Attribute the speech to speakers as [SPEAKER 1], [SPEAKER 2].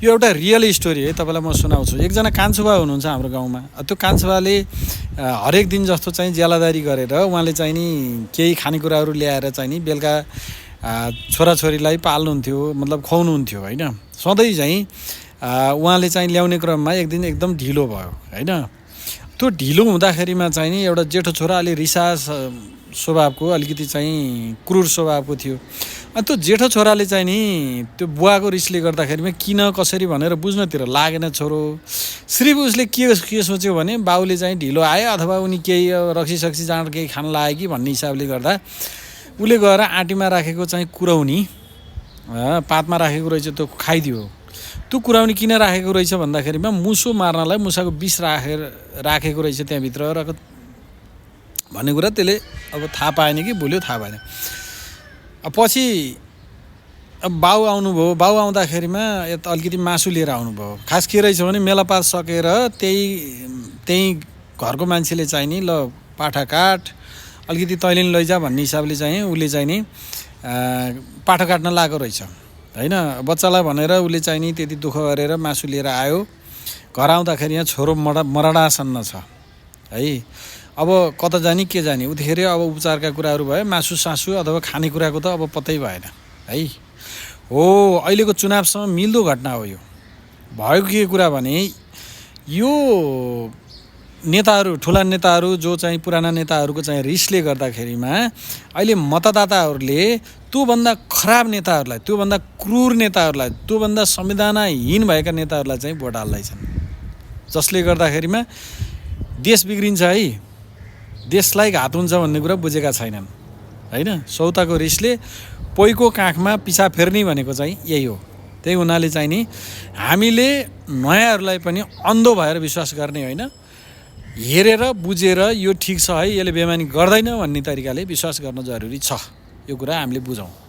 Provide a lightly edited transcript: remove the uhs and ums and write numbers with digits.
[SPEAKER 1] यो एउटा real story है, तपाईँलाई म सुनाउँछु। एकजना कान्छुबा हुनुहुन्छ हाम्रो गाउँमा। त्यो कान्छुबाले हरेक दिन जस्तो चाहिँ ज्यालादारी गरेर उहाँले चाहिँ नि केही खानेकुराहरू ल्याएर चाहिँ नि बेलुका छोराछोरीलाई पाल्नुहुन्थ्यो, मतलब खुवाउनुहुन्थ्यो होइन। सधैँ चाहिँ उहाँले चाहिँ ल्याउने क्रममा एक दिन एकदम ढिलो भयो होइन। त्यो ढिलो हुँदाखेरिमा चाहिँ नि एउटा जेठो छोरा अलि रिसा स्वभावको, अलिकति चाहिँ क्रूर स्वभावको थियो। अनि त्यो जेठो छोराले चाहिँ नि त्यो बुवाको रिसले गर्दाखेरिमा किन कसरी भनेर बुझ्नतिर लागेन छोरो। सिर्फ उसले के सोच्यो भने बाउले चाहिँ ढिलो आयो अथवा उनी केही रक्सी जाँड केही खान लाग्यो कि भन्ने हिसाबले गर्दा उसले गएर आँटीमा राखेको चाहिँ कुराउनी, पातमा राखेको रहेछ त्यो खाइदियो। त्यो कुराउनी किन राखेको रहेछ भन्दाखेरिमा मुसो मार्नलाई मुसाको विष राखेको रहेछ त्यहाँभित्र र भन्ने कुरा त्यसले अब थाहा पाएन कि भुल्यो, थाहा पाएन। पछि अब बाउ आउनुभयो। बाउ आउँदाखेरिमा यता अलिकति मासु लिएर आउनुभयो। खास के रहेछ भने मेलापात सकेर त्यही घरको मान्छेले चाहिँ नि ल पाठा काट, अलिकति तैँले नि लैजा भन्ने हिसाबले चाहिँ उसले चाहिँ नि पाठा काट्न लागेको रहेछ होइन। बच्चालाई भनेर उसले चाहिँ नि त्यति दुःख गरेर मासु लिएर आयो। घर आउँदाखेरि यहाँ छोरो मरडासन्न छ है। अब कता जाने के जाने, उतिखेर अब उपचारका कुराहरू भयो, मासु सासु अथवा खानेकुराको त अब पत्तै भएन है। हो अहिलेको चुनावसँग मिल्दो घटना हो यो। भएको के कुरा भने यो नेताहरू, ठुला नेताहरू जो चाहिँ पुराना नेताहरूको चाहिँ रिसले गर्दाखेरिमा अहिले मतदाताहरूले त्योभन्दा खराब नेताहरूलाई, त्योभन्दा क्रूर नेताहरूलाई, त्योभन्दा संविधानहीन भएका नेताहरूलाई चाहिँ भोट हाल्दैछन्। जसले गर्दाखेरिमा देश बिग्रिन्छ है, देशलाई घात हुन्छ भन्ने कुरा बुझेका छैनन् होइन। सौताको रिसले पोइको काखमा पिछा फेर्ने भनेको चाहिँ यही हो। त्यही हुनाले चाहिँ नि हामीले नयाँहरूलाई पनि अन्धो भएर विश्वास गर्ने होइन, हेरेर बुझेर यो ठिक छ है, यसले बेमानी गर्दैन भन्ने तरिकाले विश्वास गर्न जरुरी छ। यो कुरा हामीले बुझौँ।